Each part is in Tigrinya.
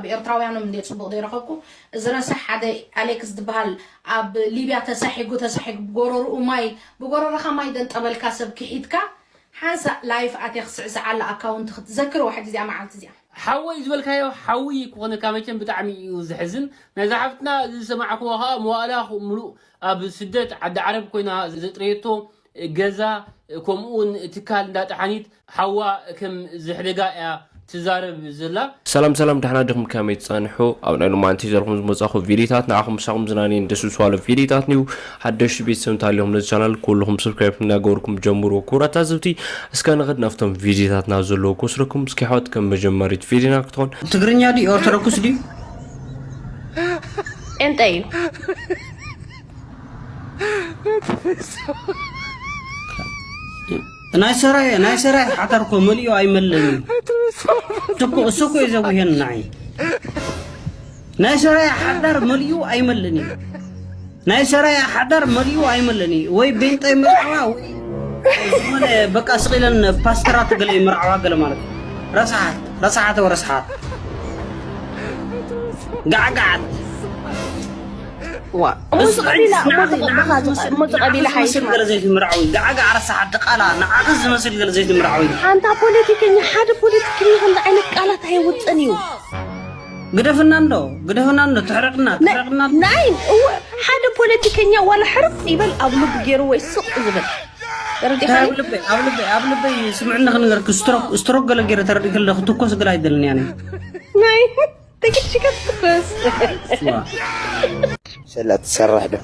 ኣብ ኤርትራውያኖም እንደ ጽቡቕ ዘይረኸብኩ፣ እዚ ረሳሕ ሓደ ኣሌክስ ዝበሃል ኣብ ሊብያ ተሳሒጉ፣ ተሳሒጉ ብጎረርኡ ማይ፣ ብጎረርኻ ማይ ደንጠበልካ ሰብ ክሒድካ፣ ሓንሳእ ላይፍ ኣትየ ክስዕስዓላ ኣካውንት ክትዘክርዎ ሕጂ እዚኣ መዓልቲ እዚኣ። ሓወይ ዝበልካዮ ሓዊ ክኾነካ መቸም ብጣዕሚ እዩ ዘሕዝን። ናይዛ ሓፍትና ዝሰማዕክዎ ከዓ መዋእላ ምሉእ ኣብ ስደት ዓዲ ዓረብ ኮይና ዘጥረየቶ ገዛ፣ ከምኡውን ትካል እንዳጠሓኒት ሓዋ ከም ዝሕደጋ እያ ትዛረብ ዘላ። ሰላም ሰላም፣ ደሕና ድኹም? ከመይ ትጸንሑ? ኣብ ናይ ሎማዓንቲ ዘርኹም ዝመጻኹ ቪዲዮታት ንዓኹም ምሳኹም ዝናነይን ደስ ዝብሉ ቪዲዮታት ንዩ። ሓደሽቲ ቤተሰብ እንተሃልዮም ነዚ ቻናል ኩልኹም ሰብስክራይብ እናገበርኩም ጀምሩ። ክቡራት ታዘብቲ፣ እስከ ንኸድ ናብቶም ቪዲዮታትና ዘለዉ ክወስደኩም። እስኪ ሓወት ከም መጀመሪት ቪዲዮና ክትኾን። ትግርኛ ድዩ ኦርቶዶክስ ድዩ? ጴንጠ እዩ። ናይ ሰራየ ናይ ሰራየ ሓዳር እኮ መሊኡ ኣይመለኒ። እሱ እኮ እዩ ዘጉሄን ንዓይ። ናይ ሰራየ ሓዳር መሊኡ ኣይመለኒ። ናይ ሰራየ ሓዳር መሊኡ ኣይመለኒ። ወይ ቤንጠ ምርዓዋ ወይ ዝኾነ በቃ ስቕ ኢለን ፓስተራት ገለ ምርዓዋ ገለ ማለት እዩ። ረስሓት ረስሓት ወረስሓት ጋዕጋዓት ዋ እሞ ዝቐቢላ እሞ ዝቐቢላ እሞ ዝቐቢላ ሓይሽማ ገለ ዘይትምርዓዊ ጋዕጋዕ ረስሓት ድቃላ ንዓኺ ዝመስል ገለ ዘይትምርዓዊ። ሓንታ ፖለቲከኛ ሓደ ፖለቲከኛ ከምዚ ዓይነት ቃላት ኣየውፅን እዩ። ግደፍና እንዶ ግደፍና እንዶ ትሕረቅና ትሕረቅና። ናይ እወ ሓደ ፖለቲከኛ ዋላ ሕርቅ ይበል ኣብ ልቡ ገይሩ ወይ ስቕ ዝብል ተረዲኻኒ? ኣብ ልበይ ኣብ ልበይ ኣብ ልበይ ስምዕኒ ክንገርክ ስትሮክ ስትሮክ ገለ ገይረ ተረዲእ ከለኹ ትኮስ ገለ ኣይደልን እያ ነይ። ናይ ተግድሽካ ትኮስ ሰላ ትሰርሕ ዶ?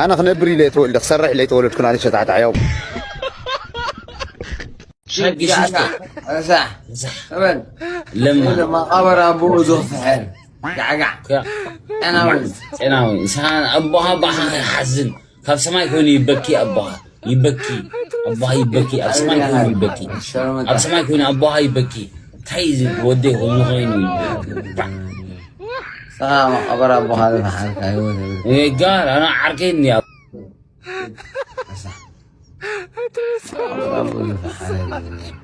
ኣነ ክነብር ኢለ ተወልደ ክሰርሕ ኢለ ተወለድኩ። ኣነ ሸታሕታሕ ያው ሸጊሽታ ረሳሕ ረሳሕ በል ለማ መቃብር ኣቦኡ ዝኽፍሐር ጋዕጋዕ ጤናዊ ጤናዊ ንስኻ ኣቦኻ ባኻ ይሓዝን ካብ ሰማይ ኮይኑ ይበኪ ኣቦኻ ይበኪ ኣቦኻ ይበኪ ኣብ ሰማይ ኮይኑ ይበኪ ኣብ ሰማይ ኮይኑ ኣቦኻ ይበኪ እንታይ እዚ ወደይ ኮይኑ ኮይኑ ይበኪ ንስኻ መቃብር ኣቦኻ ዝኸሓልካ ህይወት የብልካ ጋር ኣና ዓርከይ እንድያ ረሳሕ መቃብር ኣቦኡ ዝኸሓለ የብልካ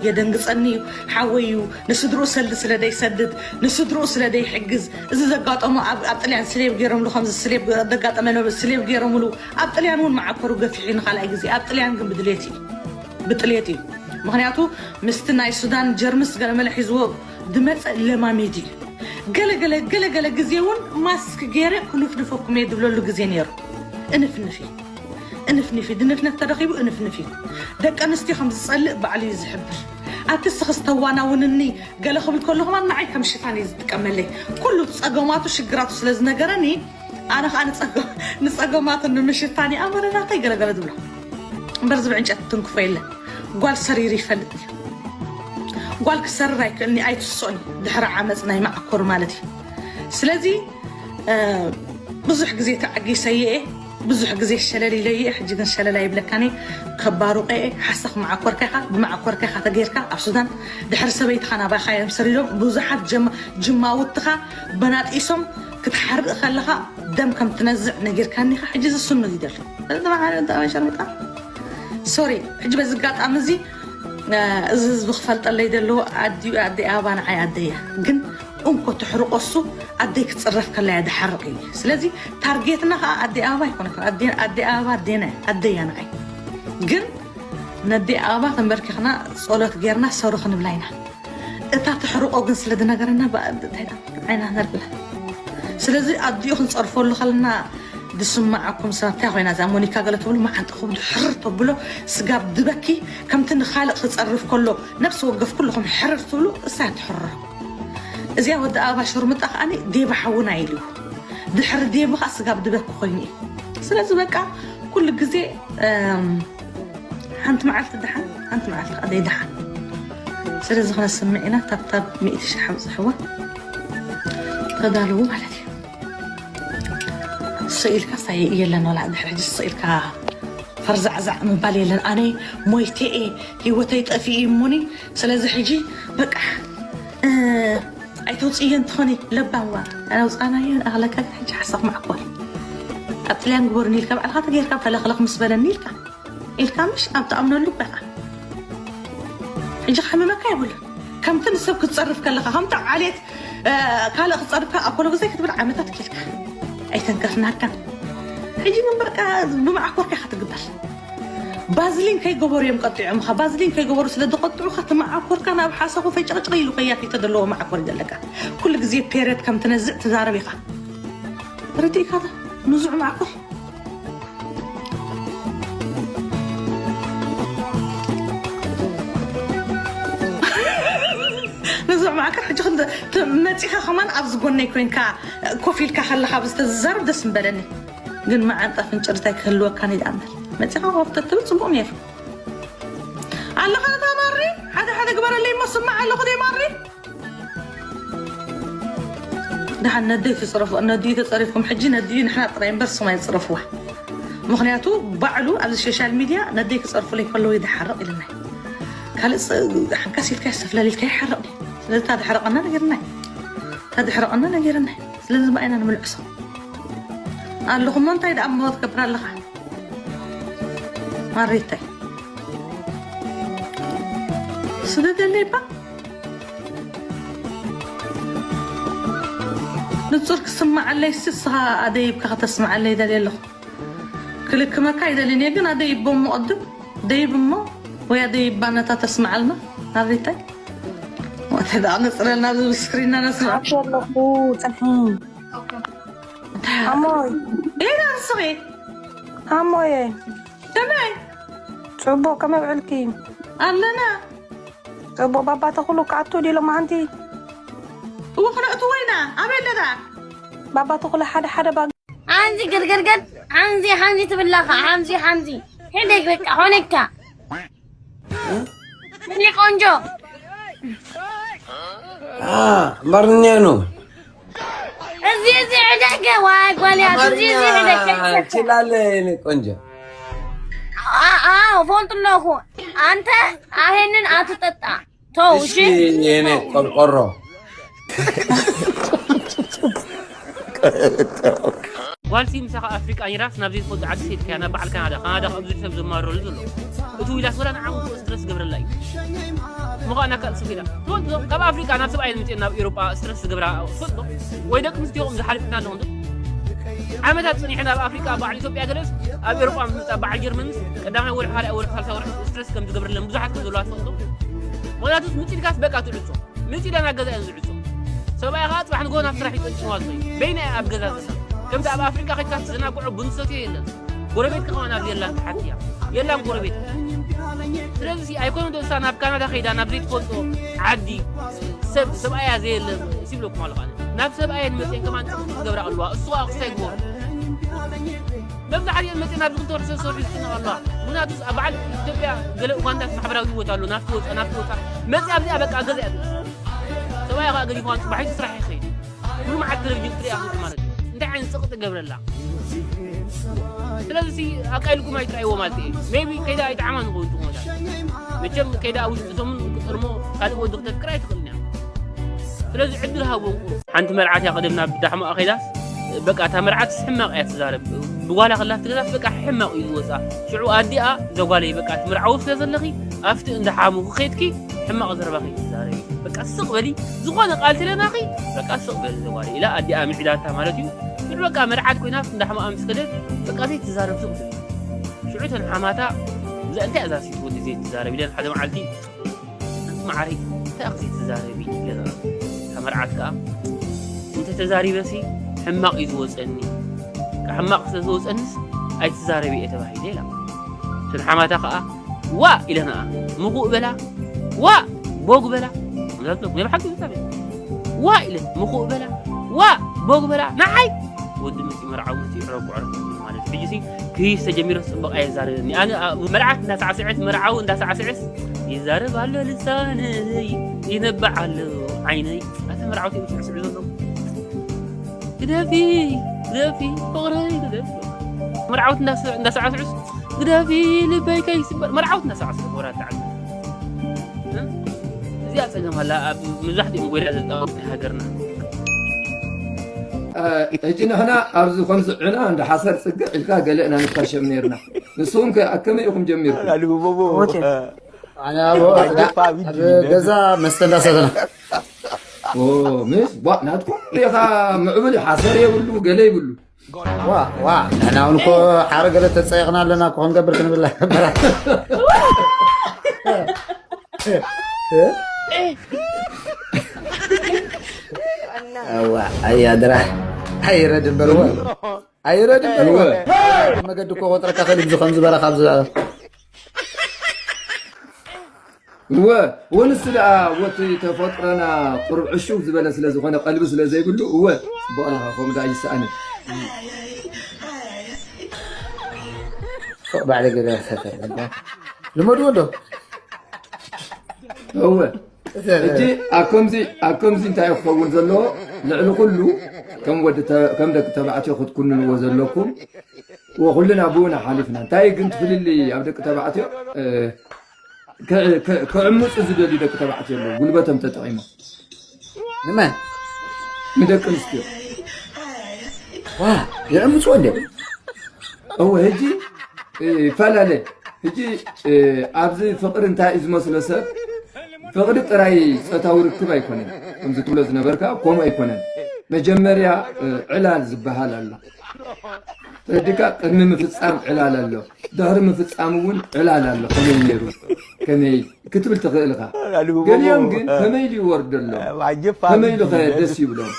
የደንግጸኒ እዩ ሓወይ እዩ ንስድርኡ ሰልዲ ስለ ደይሰድድ ንስድርኡ ስለ ደይሕግዝ እዚ ዘጋጠሞ ኣብ ኣብ ጥልያን ስሌብ ገይሮምሉ ከምዚ ስሌብ ዘጋጠመ ነበ ስሌብ ገይሮምሉ ኣብ ጥልያን እውን መዓኮሩ ገፊሑ ንኻልኣይ ግዜ ኣብ ጥልያን ግን ብድሌት እዩ ብጥልየት እዩ ምኽንያቱ ምስቲ ናይ ሱዳን ጀርምስ ገለመለ ሒዝዎ ድመፀ ለማሜድ እዩ ገለገለ ገለገለ ግዜ እውን ማስክ ገይረ ክኑፍንፈኩም እየ ድብለሉ ግዜ ነይሩ እንፍንፍ እዩ እንፍንፊ ድንፍነት ተረኺቡ እንፍንፊ ደቂ ኣንስትዮ ከም ዝፀልእ ባዕሉ እዩ ዝሕብር ኣቲ ስኽስ ተዋናውንኒ ገለ ክብል ከሎ ከማን ንዓይ ከም ሽፋን እዩ ዝጥቀመለይ ኩሉ ፀገማቱ ሽግራቱ ስለ ዝነገረኒ ኣነ ከዓ ንፀገማቱ ንምሽፋን ይኣመረና እንታይ ገለገለ ዝብሎ እምበር ዝብዒ ዕንጨት ትንክፎ የለን ጓል ሰሪሩ ይፈልጥ እዩ ጓል ክሰርር ኣይክእልኒ ኣይትስኦኝ ድሕሪ ዓመፅ ናይ ማዕኮር ማለት እዩ ስለዚ ብዙሕ ግዜ ተዓጊሰየ እየ ብዙሕ ግዜ ሸለል ኢለየ ሕጂ ግን ሸለል ኣይብለካን እየ ከባሩቀ እየ ሓሰኽ መዓኮርካ ኢኻ ብመዓኮርካ ኢኻ ተገይርካ ኣብ ሱዳን ድሕሪ ሰበይትኻ ናባኻ እዮም ሰሪዶም ብዙሓት ጀማውትኻ በናጢሶም ክትሓርእ ከለኻ ደም ከም ትነዝዕ ነጊርካኒ ኢኻ ሕጂ እዚ ስኑ እዩ ዘሎ ሸርምጣ ሶሪ ሕጂ በዚ ኣጋጣሚ እዚ እዚ ህዝቢ ክፈልጠለይ ዘለዎ ኣዲኡ ኣደይ ኣበባ ንዓይ ኣደያ ግን እንኮ ትሕርቆ እሱ ኣደይ ክፅረፍ ከላ እያ ድሓርቕ ኢሉ ስለዚ ታርጌትና ከዓ ኣደይ ኣበባ ኣይኮነትን ኣደይ ኣበባ ኣዴና ኣደያ ንዓይ ግን ነደይ ኣበባ ተንበርኪኽና ፀሎት ጌርና ሶሪ ክንብላ ኢና እታ ትሕርቆ ግን ስለ ዝነገረና ብኣንድእታ ኢና ዓይና ነርግላ ስለዚ ኣዲኡ ክንፀርፈሉ ከለና ዝስማዓኩም ሰባት እንታይ ኮይና እዛ ሞኒካ ገለ ትብሉ መዓንጥኹም ድሕር ተብሎ ስጋብ ድበኪ ከምቲ ንኻልእ ክፀርፍ ከሎ ነብሲ ወገፍ ኩልኹም ሕርር ትብሉ እሳ ትሕርር እዚኣ ወዲ ኣበባ ሸርሙጣ ከዓኒ ዴባ ሓውና ኢሉ ድሕሪ ዴቡ ከዓ ስጋብ ድበኪ ኮይኑ እዩ ስለዚ በቃ ኩሉ ግዜ ሓንቲ መዓልቲ ደሓን ሓንቲ መዓልቲ ከዓ ደይደሓን ስለዚ ክነስምዕ ኢና ታብታብ ሚእቲ ሽሕ ኣብፅሕዋ ተዳለዉ ማለት እዩ ስኢልካ ሳይ የለን ወላ ድሕሪ ሕጂ ስኢልካ ፈርዛዕዛዕ ምባል የለን ኣነ ሞይተ እየ ህይወተይ ጠፊኡ እሙኒ ስለዚ ሕጂ በቃ ኣይተውፅእዮ እንትኾኒ ለባዋ ኣውፃናዮ ኣኽለካ ሕጂ ሓሳብ ማዕኮር ኣብ ጥልያን ግበሩኒ ኢልካ ባዕልኻ ተገይርካ ፈለኽለኽ ምስ በለኒ ኢልካ ኢልካ ምሽ ኣብ ትኣምነሉ በቃ ሕጂ ክሕምመካ የብሉ ከምቲ ንሰብ ክትፀርፍ ከለካ ከምቲ ዓሌት ካልእ ክፀርፍካ ኣብ ኮሎ ግዜ ክትብል ዓመታት ኬድካ ኣይተንከፍናካን። ሕጂ ግን በቃ ብመዓኮርካ ኢኻ ትግበር። ባዝሊን ከይገበሩ እዮም ቀጢዖምኻ። ባዝሊን ከይገበሩ ስለ ዝቐጥዑኻ እቲ መዓኮርካ ናብ ሓሳኹ ፈጨቕጨቕ ኢሉ ከያፊተ ዘለዎ መዓኮር ዘለካ። ኩሉ ግዜ ፔሬድ ከም ትነዝዕ ትዛረብ ኢኻ። ርድኢካ ዶ? ንዙዕ መዓኮር። ንዙዕ መዓኮር ሕጂ ክንደ መፂኻ ከማን ኣብዚ ጎነይ ኮይንካ ኮፍ ኢልካ ከለኻ ብዝተዛረብ ደስ ምበለኒ። ግን መዓንጣ ፍንጭርታይ ክህልወካ ንድኣምል መፂኻ ኮፍ ተትብል ፅቡቅ ነይሩ። ኣለኻ ነታ ማሪ ሓደ ሓደ ግበረለይ እሞ ስማዕ ኣለኹ ደይ ማሪ። ደሓን ነደይ ትፅረፉ ነድዩ ተፀሪፍኩም ሕጂ ነድዩ ንሕና ጥራይ እምበር ስማይ ዝፅረፍዋ። ምክንያቱ ባዕሉ ኣብዚ ሶሻል ሚድያ ነደይ ክፀርፉለይ ከለዉ ይደሓርቕ ኢልና። ካልእ ሓንካስ ኢልካ ይስተፍለል ኢልካ ይሓርቕ። ስለዚ ታደሕረቐና ነገርና ታደሕረቐና ነገርና። ስለዚ ባይና ንምልዕሶ ኣለኹ እሞ እንታይ ደኣ እሞ ትገብር ኣለኻ? ማሪታይ ስደደለይባ ንጹር ክስምዓለይ ስስኻ ኣደይብካ ከተስምዓለይ ደልየ ኣለኹ። ክልክመካ ኣይደልን እየ ግን ኣደይቦ እሞ ቅድም ደይብ እሞ ወይ ኣደይባ ነታ ተስምዓልና። ማሪታይ ወተ ደኣ ነጽረልና ዝብስክሪና ነስምዓ። ኣለኹ ጽንሒ ኣሞይ ሌላ ንስኺ ኣሞየ ከመይ ጽቡቕ ከመይ ውዕልኪ? ኣለና ጽቡቕ ባባ ተኽሉ ክኣቱ ድዩ ሎማዓንቲ? እወ ክነእትዎ ኢና። ኣበይ ኣለና? ባባ ተኽሉ ሓደ ሓደ ባግ ሓንዚ ግርግርግር ሓንዚ ሓንዚ ትብላኻ ሓንዚ ሓንዚ ሕደግ በቃ ሆነካ እኔ ቆንጆ አማርኛ ነው። እዚ እዚ ሕደገ ዋይ ጓልያት እዚ እዚ ሕደገ እችላለሁ የኔ ቆንጆ። አዎ ፎንት ኣለኹ አንተ አሄንን አትጠጣ ተው እሺ እሺ የኔ ቆርቆሮ። ጓልሲ ምሳኻ ኣፍሪቃ ኔራስ ናብ ዘይትፈልጦ ዓዲ ሰይድካያ ናብ በዓል ካናዳ ካናዳ ካብ ብዙሕ ሰብ ዝማረረሉ ዘሎ እቲ ዊላስ ወላ ንዓኹም እኮ ስትረስ ዝገብረላ እዩ እሞ ከዓ ናካ ጽፍ ኢላ ትፈልጡ ዶ ካብ ኣፍሪቃ ናብ ሰብኣየን ምፅኤን ናብ ኤሮጳ ስትረስ ዝገብራ ትፈልጡ ዶ ወይ ደቂ ኣንስትዮኹም ዝሓልፍና ኣለኹም ዶ ዓመታት ፅኒሐን ኣብ ኣፍሪቃ በዓል ኢትዮጵያ ገለስ ኣብ ኤሮጳ ምስ መፃ በዓል ጀርመንስ ቀዳማይ ወርሒ ካልኣይ ወርሒ ሳልሳይ ወርሒ ስትረስ ከም ዝገብርለን ብዙሓት ከም ዘለዋ ትፈልጡ ዶ ምክንያቱስ ምፅኢልካስ በቃ ትዕጾ ምፂ ኢለን ኣብ ገዛ እየን ዝዕፁ ሰብኣይ ከዓ ፅባሕ ንግሆ ናብ ስራሕ ይጠጭዋ ዝኸዩ በይና እያ ኣብ ገዛ ዘላ ከምቲ ኣብ ኣፍሪቃ ከድካ ትዘናግዖ ቡን ዝሰትዮ የለን ጎረቤትካ ከማን ኣብዚ የላን ትሓት እያ የላን ጎረቤት ስለዚ ኣይኮነ ዶ እሳ ናብ ካናዳ ከይዳ ናብ ዘይትፈልጦ ዓዲ ሰብ ሰብኣያ ዘየለ ሲብለኩም ኣለኹ ኣነ ናብ ሰብኣየን መፅየን ከማን ፅቕጥቕ ክገብራ ኣለዋ እሱ ከዓ ክስታይ ግበሩ መብዛሕትኤን መፅኤን ኣብዚ ክልተ ወርሒ ሰሶ ሒዝክና ኣለዋ ምክንያቱ ኣብ በዓል ኢትዮጵያ ገለ ኡጋንዳስ ማሕበራዊ ህይወት ኣሎ ናብቲ ወፃ ናብቲ ወፃ መፅእ ኣብዚኣ በቃ ገዛ እያ ትብል ሰብኣይ ከዓ ገዲፍዋ ፅባሒቱ ስራሕ ይኸይድ ሙሉ መዓልቲ ቴሌቪዥን ክትሪኣ ክልተ ማለት እዩ እንታይ ዓይነት ፅቕጢ ገብረላ ስለዚ ኣቃይልኩም ኣይትረኣይዎ ማለት እየ ሜቢ ከይዳ ኣይጠዓማ ንኸውን ጥቕሞታት መቸም ከይዳ ኣብ ውሽጢ ሰሙን ክጥርሞ ካልእ ወዲ ክተፍቅር ኣይትኽእልን እያ ስለዚ ዕድል ሃቦም ቁሩብ ሓንቲ መርዓት እያ ቅድም ናብ ዳሕሞኣ ከይዳስ በቃ እታ መርዓት ሕማቕ እያ ትዛረብ ብጓላ ከላ ትገዛስ በቃ ሕማቕ እዩ ዝወፃ ሽዑ ኣዲኣ ዘጓለይ በቃ ትምርዓዊ ስለ ዘለኺ ኣብቲ እንዳሓሙ ክኸድኪ ሕማቕ ዘረባ ከይትዛረቢ በቃ ስቕ በሊ ዝኾነ ቃል ትለናኺ በቃ ስቕ በሊ ዘጓለይ ኢላ ኣዲኣ ምዒዳታ ማለት እዩ ሽዑ በቃ መርዓት ኮይና እንዳሕማኣ ምስ ከደት በቃ ዘይትዛረብ ስቕ ትብል ሽዑ እተን ሓማታ እዛ እንታይ እዛ ሲትወዲ ዘይትዛረብ ኢለን ሓደ መዓልቲ ኣንቲ መዓረይ እንታይ ኣኽዚ ትዛረቢ ኢለና እታ መርዓት ከኣ እንተ ተዛሪበሲ ሕማቕ እዩ ዝወፀኒ ሕማቕ ስለ ዝወፀንስ ኣይትዛረቢ እየ ተባሂለ ኢላ እተን ሓማታ ከኣ ዋ ኢለናኣ ምኹእ በላ ዋ ቦግ በላ ናይ ብሓቂ ዝዛረብ ዋ ኢለን ምኹእ በላ ዋ ቦግ በላ ንዓይ ወዲ መፂ መርዓዊ መፂ ዕረብ ዕረብ ማለት ሕጂ ሲ ክይስ ተጀሚሩ ፅቡቕ ኣየዛረበኒ ኣነ መርዓት እንዳሳዕስዐት መርዓዊ እንዳሳዕስዐስ ይዛረብ ኣሎ ልሳነይ ይነብዕ ኣሎ ዓይነይ ኣተ መርዓውቲ ምስዕስዑ ዘለዉ ግደፊ ግደፊ ፍቕረይ ግደፊ መርዓውቲ እንዳሳዕስዑስ ግደፊ ልበይ ከይስበር መርዓውቲ እንዳሳዕስዑ ወራት ተዓዘ እዚኣ ፀገም ኣላ ኣብ መብዛሕትኦም ጎይዳ ዘፃወት ናይ ሃገርና ሕጂ ንሕና ኣብዚ ከምዚ ዕና እንዳ ሓሰር ፅግዕ ኢልካ ገለ ኢና ንታሸም ነርና ንስኹም ከ ኣከመይ ኢኹም ጀሚርኩም ላልጉቦቦ ኣነ ኣብ ገዛ መስተ እንዳሰተና ኦ፣ ምስ ቧ ናትኩም ዲኻ ምዕቡል እዩ፣ ሓሰር የብሉ፣ ገለ ይብሉ። ዋ፣ ዋ፣ ንሕና እውን እኮ ሓረ ገለ ተጸየቕና ኣለና እኮ ክንገብር ክንብል ነበራ። እዋ፣ ኣያ ድራሕ። ኣይረድ እምበር እወ። ኣይረድ እምበር እወ። እወ። መገዲ እኮ ቆጥረካ ከሊብ ዝኸም ዝበረ ካብ ዝ- እወ፣ ወንስ ደኣ ወቲ ተፈጥሮና ቁሩብ ዕሽው ዝበለ ስለ ዝኾነ፣ ቀልቢ ስለ ዘይብሉ፣ እወ፣ ጽቡቕ ኣለኻ፣ ከምኡ ደኣ ይሰኣንን። ፎእ ባዕለ ገዛ ሰፈር። ልመድዎ ዶ? እወ። ሕጂ ኣብ ከምዚ፣ ኣብ ከምዚ እንታይ ክኸውን ዘለዎ? ልዕሊ ኩሉ ከም ወዲ ተ-፣ ከም ደቂ ተባዕትዮ ክትኩንንዎ ዘለኩም። እወ፣ ኩልና ብኡ ኢና ሓሊፍና። እንታይ ግን እቲ ፍልልይ ኣብ ደቂ ተባዕትዮ፣ እ፣ ከ-፣ ከ-፣ ክዕምፁ ዝደልዩ ደቂ ተባዕትዮ ኣለዉ፣ ጉልበቶም ተጠቒሞም። ንመን? ንደቂ ኣንስትዮ። ዋ፣ ይዕምፅዎ እንድዮም። እወ፣ ሕጂ፣ እ፣ ይፈላለ። ሕጂ፣ እ፣ ኣብዚ ፍቕሪ እንታይ እዩ ዝመስሎ ሰብ? ፍቕሪ ጥራይ ጾታዊ ርክብ ኣይኮነን። ከምዚ ትብሎ ዝነበርካ፣ ከምኡ ኣይኮነን። መጀመርያ፣ እ፣ ዕላል ዝበሃል ኣሎ። ተረዲካ? ቅድሚ ምፍጻም ዕላል ኣሎ፣ ድሕሪ ምፍጻም እውን ዕላል ኣሎ። ከመይ ነይሩ? ከመይ ክትብል ትኽእል ኢኻ። ኣልግቦ ገሊኦም ግን ከመይ ኢሉ ይወርድ ኣሎ? ዓጀብ ከመይ ኢሉ ፋሚሊ ከ ደስ ይብሎም?